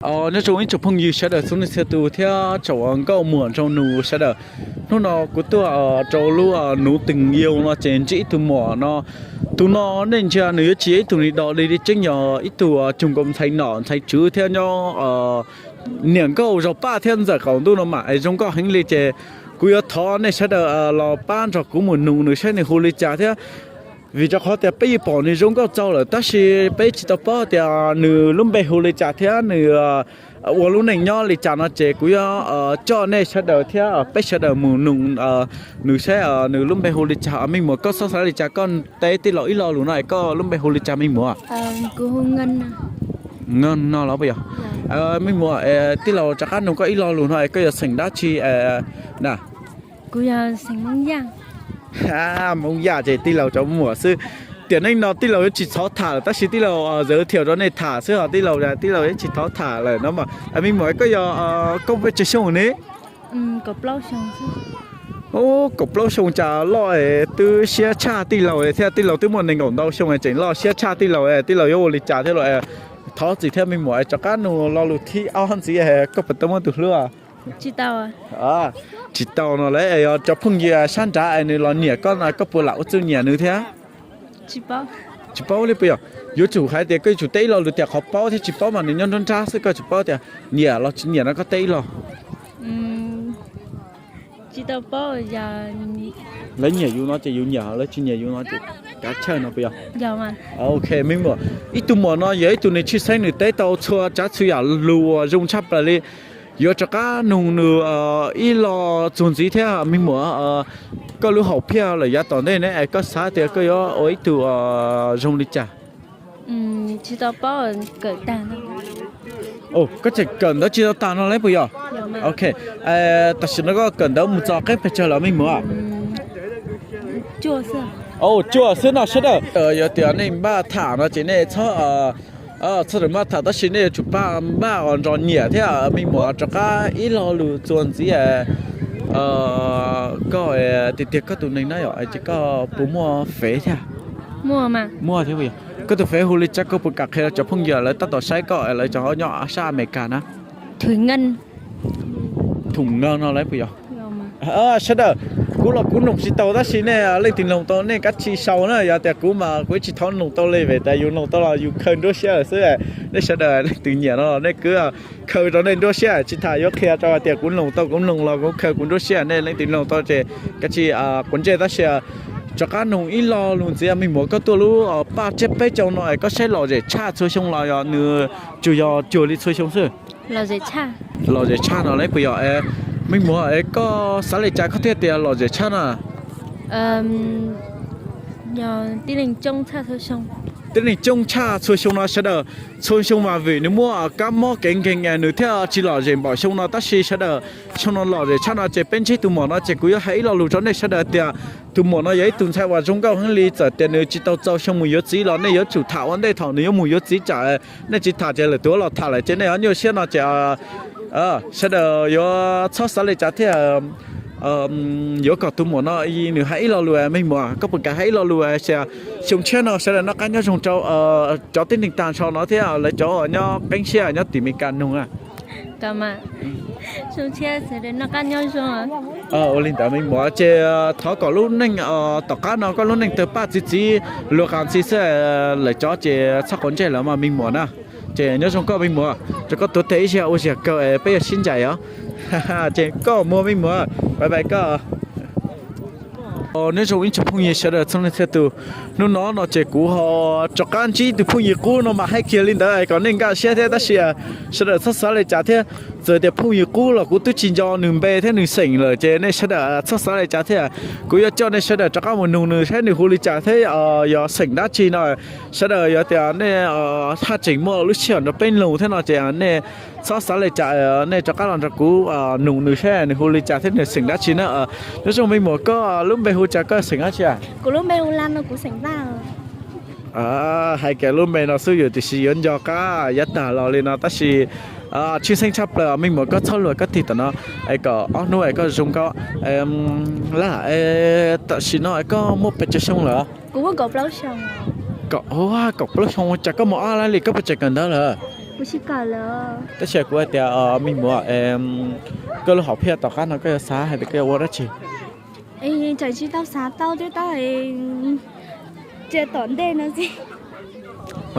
Nyob zoo ib tsoom phooj ywg sawv daws txhua leej txhia tus thiab tsoom nkauj muam nraug nus sawv daws. Hnub no kuv tuaj rau lub nuv tees yau no ces ntsib ib tug muam no. Tus no nej ntsia nws yuav tsis yog ib tug ni do li, tseeb yog ib tug cug nkaus ntxhais nom ntxhais tswv thiab nyob niam nkauj zog paj thiab ntxawm qaum ntuj no mas es zoo nkauj heev li ces kuv yuav thov nej sawv daws los pab nrog kuv mus nug nws saib nws hu li cas thiab. Vim rau qhov tias peb yeej pom nws zoo nkauj txaus lawm tab sis peb tsis tau paub tias nws lub npe hu li cas thiab nws ua lub neej nyob li cas no ces kuv yuav coj nej sawv daws thiab peb sawv daws mus nug nws saib nws lub npe hu li cas. Me muam, koj txhob xav li cas, koj teb tij laug ib lo lus no es koj lub npe hu li cas me muam? Nqog no los puas yog? Me muam, tij laug rov qab nug koj ib lo lus no es koj yog xeem dab tsi na? Hmoob Yaj ces tij laug cov muam xwb. Tiam neej no tij laug yuav tsis thov tham lawm tab sis tij laug zawv thiam rau nej tham xwb os tij laug, tij laug yuav tsis thov tham lawm no mas. Me muam, koj yog, koj pes tsawg xyoo ne? Kaum plaub xyoo cas loj es twb siab tshaj tij laug thiab, tij laug twb muaj nees nkaum ntau xyoo tseem loj siab tshaj tij laug, tij laug yuav ua li cas thiab los? Thov txim thiab me muam, rov qab nug lo lus thib ob ntxiv, koj puas tau muaj tus hlub? Tsis tau no lawm, yog cov phooj ywg sab nrad es nws los nyiam koj no koj puas lam ua txuj nyiam nws thiab? Tsis paub li puas yog? Yuav tsum hais tias koj yuav tsum teb ib lo lus tias qhov paub thiab tsis paub mas nws nyob nruab nrab xwb, koj tsis paub tias nyiam los tsis nyiam no koj teb ib lo. Lawv nyiam yus no ces yus nyiam, lawv tsis nyiam yus no ces kav tsij no puas yog? Ok me muam, ib tug muam no yog ib tug nws tshwj xeeb nws teb tau txhua tsav txhua yam lus uas zoo tshaj plaws li. Yuav rov qab nug nws ib lo txuas ntxiv thiab me muam, koj lub hom phiaj lawm yav tom ntej ne es koj xav tias koj yuav ua ib tug zoo li cas? Koj tseem kawm ntawv tsis tau tag no lawm puas yog? Ok, tam sim no koj kawm ntawv mus txog qeb pes tsawg lawm me muam? Cuaj xwb no sawv daws. Yog tias nej npaj tham no ces nej txhob, txhob npaj tham tab sis nej yuav tsum npaj nrog nyiam thiab me muam rov qab ib lo lus txuas ntxiv. Koj tiag tiag koj tus neeg na yom ces koj puas muaj fev thiab? Muaj thiab puas yog? Koj tus fev hu li cas koj puas kam qhia rau cov phooj ywg lawv tab tom saib koj lawv cov nyob sab Amelikas na? Thoom Nkeeg no lawm puas yog? Sawv daws, kuv los kuv noog tsis tau tab sis nej leej twg noog tau nej kav tsij sau na, yog tias kuv mas kuv tsis tau noog tau li vim tias yus noog tau los yus khaws nruab siab lawm xwb. Nej sawv daws leej twg nyiam no los nej kuj khaws rau nej nruab siab, tsis tas yuav qhia rau hais tias kuv noog tau kuv noog los kuv khaws kuv nruab siab, nej leej twg noog tau ces kav tsij quav ntsej tab sis rov qab noog ib lo lus ntxiv me muam, koj tuaj lub paj tsiab peb caug no es koj saib lom zem tshaj txhua xyoo los yog nws tsuas yog cuag li txhua xyoo xwb? Lom zem tshaj no lawm puas yog? Me muam, koj xav li cas koj thiaj tias lom zem tshaj na? Tib neeg coob tshaj txhua xyoo no sawv daws, txhua xyoo mas vim nws muaj kab mob kev nkeeg nws thiaj tsis lom zem npaum xyoo no tab sis sawv daws, xyoo no lom zem tshaj no ces peb ntsib tus muam no ces kuv yuav hais ib lo lus rau nej sawv daws tias tus muam no yog ib tug ntxhais uas zoo nkauj heev li, txawm tias nws tsis tau txaus xyoo mus yuav txiv los nej yuav tsum tham ua ntej thaum nws yuav mus yuav txiv tsam nej tsis tham ces lwm tus los tham lawm ces nej ho nyuaj siab no ces sawv daws yuav txhob xav li cas thiab. Yuav kom tus muam no nws hais ib lo lus, me muam koj puas kam hais ib lo lus xyoo tshiab no sawv daws noj qab nyob zoo rau cov tib neeg tag nrho no thiab lawv cov nyob qeeb siab nyob tim Meskas noog na? Ua li ntawd me muam ces thov kom lub neej tom qab no koj lub neej tawg paj txi txiv luag qas ntxi xwb, lawv cov ces txhob quav ntsej lawm mas me muam na. Ces nyob zoo koj me muam, rau koj tuav tes ib zaug ua ziag kawg peb yuav sib ncaim os. Ces koj mus me muam, bye bye koj. Nyob zoo ib tsoom phooj ywg sawv daws txhua leej txhia tus, hnub no no ces kuv ho rov qab ntsib tus phooj ywg qub no mas hais kiag li ntawd kom nej nkag siab thiab tab sis sawv daws txhob xav li cas thiab. Txawm tias phooj ywg qub los kuv twb tsis nco nws npe thiab nws xeem lawm ces nej sawv daws txhob xav li cas thiab. Kuv yuav coj nej sawv daws rov qab mus nug nws saib nws hu li cas thiab yog xeem dab tsi no. Sawv daws yog tias nej haj tseem muaj lub sij hawm nrog peb nug thiab no ces nej txhob xav li cas, nej rov qab los nrog kuv nug nws saib nws hu li cas thiab nws xeem dab tsi na. Nyob zoo me muam, koj lub npe hu cas, koj xeem dab tsi? Hais kiag lub npe no xwb yus tiam sis yuav nco qab yav tag los li no tab sis tshwj xeeb tshaj plaws me muam, koj txhob luag koj tig tom no es kom ob hnub es koj zoo nkauj lawm. Tam sim no koj muaj pes tsawg xyoo lawm? Kaum plaub xyoo cas koj mos ab lawm li, koj puas tseem kawm ntawv lawm? Kuv tsis kam lawm. Tab sis kuv hais tias, me muam, koj lub hom phiaj tom qab no koj yuav xav hais tias koj yuav ua dab tsi? Tseem tsis tau xav tau thiab, tab cia tom ntej no xwb.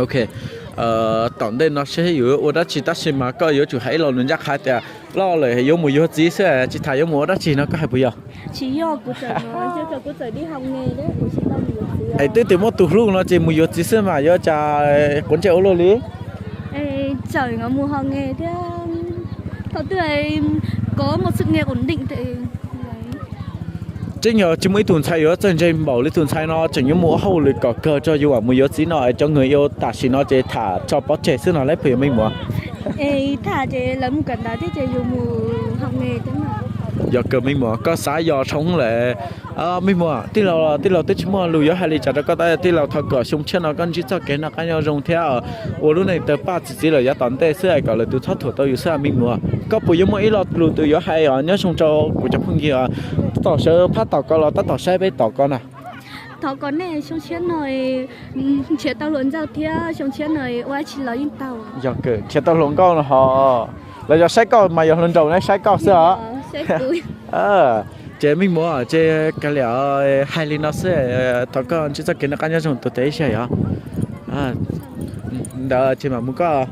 Ok, tom ntej no seb yuav ua dab tsi, tab sis mas koj yuav tsum hais ib lo lus ncaj qha tias loj lawm yuav mus yuav txiv xwb, tsis tham yuav mus ua dab tsi no, koj hais puas yog? Tsis yog, kuv txawm, kuv txawm, es twb tias muaj tus hlub no ces mus yuav txiv xwb mas yuav cas quav ntsej ua luaj li. Txawm mus ho nge thiab, thaum twg kov muaj txwj nge ua dim. Tseeb yog tsis muaj ib tug ntxhais yuav txawj ntse npaum li tus ntxhais no, tseem yuav mus ua hauj lwm kom kawg tso yus mam mus yuav txiv no, cov nkawd yuav tam sim no ces tham tso pov tseg xwb no lauj puas yog me muam? Tham ces lawv mus kawm ntawv thiab ces yus mus ho nge thiab. Yog kawg me muam, koj xav yog tshoob lawm. Me muam, tij laug, tij laug twb tsis muaj lus yuav hais li cas rau koj, tab tij laug thov kom xyoo tshiab no koj ntsib txoj kev noj qab nyob zoo thiab ua lub neej tawg paj txi txiv lawm yav tom ntej xwb kom lwm tus txhob thuam tau yus xwb me muam. Koj puas yuav muaj ib lo lus twg yuav hais os, nyob zoo rau kuv cov phooj ywg tab tom sawv phab tom ko los tab tom saib peb tom ko na? Thov kom nej xyoo tshiab no nrhiav tau hluas nkauj thiab xyoo tshiab no ua dab tsi los yeej tau. Yog kawg nrhiav tau hluas nkauj no ho, los yog saib koj mas yog hluas nraug ne saib koj xwb os. Ces me muam, ces kav liam hais li no xwb, thov koj ntsib txoj kev noj qab nyob zoo tus tes ib sij hawm os. Ntawd ces mam mus koj.